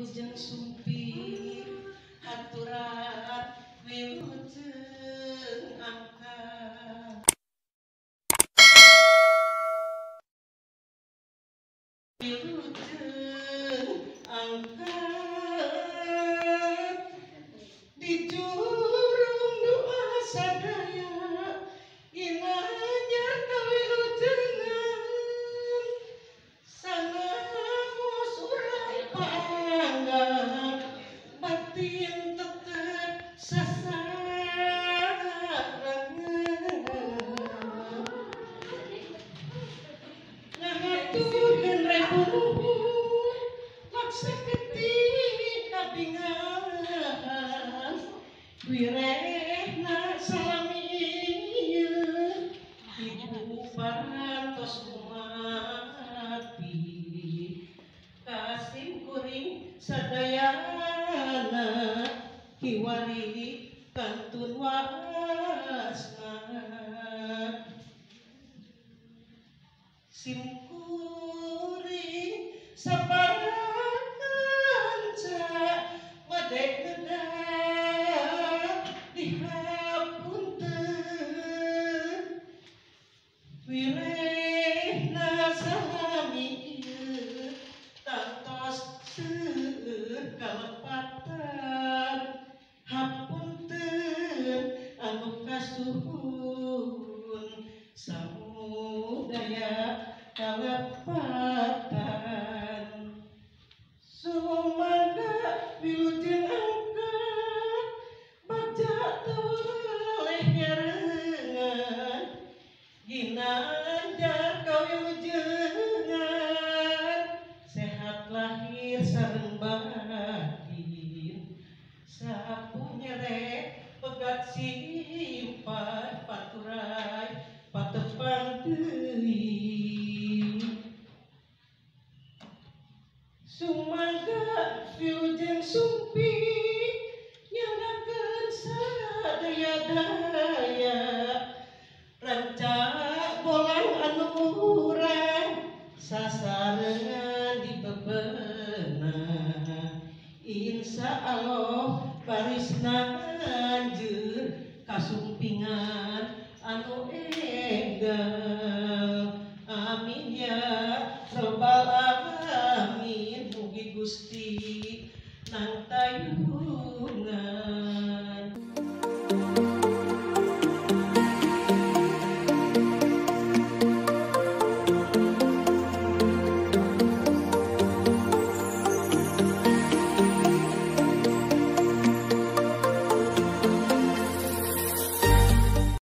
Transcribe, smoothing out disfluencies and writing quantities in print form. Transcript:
Wilujeng sumping haturan wilujeng angkat wilujeng angkat di jurung doa sadaya ginanyar kawilujengan sanaos urang paanggap batin tetep sasarengan ngahaturkeun rebunuhun laksa geti kabingan wirehna salami ieu ibu parantos umati kasim kuring sadayana kiwari kantun wasna sim kuring saparakanca madek ngedah dihapunten wirehna salami ieu tangtos seueur kalepatan hapunten anu kasuhun samudaya kalepatan sumangga wilujeng angkat bagja teu nyarengan ginanjar kawilujengan sehat lahir sareng batin sapu nyere pegat simpan paturai patepang deui sumangga wilujeng sumping nyanggakeun sadaya-daya ranca bolang anu urang sasarengan di bebena insya Allah baris nanjeur kasumpingan anu enggal amin ya robbal alamin mugi Gusti nang tayunan.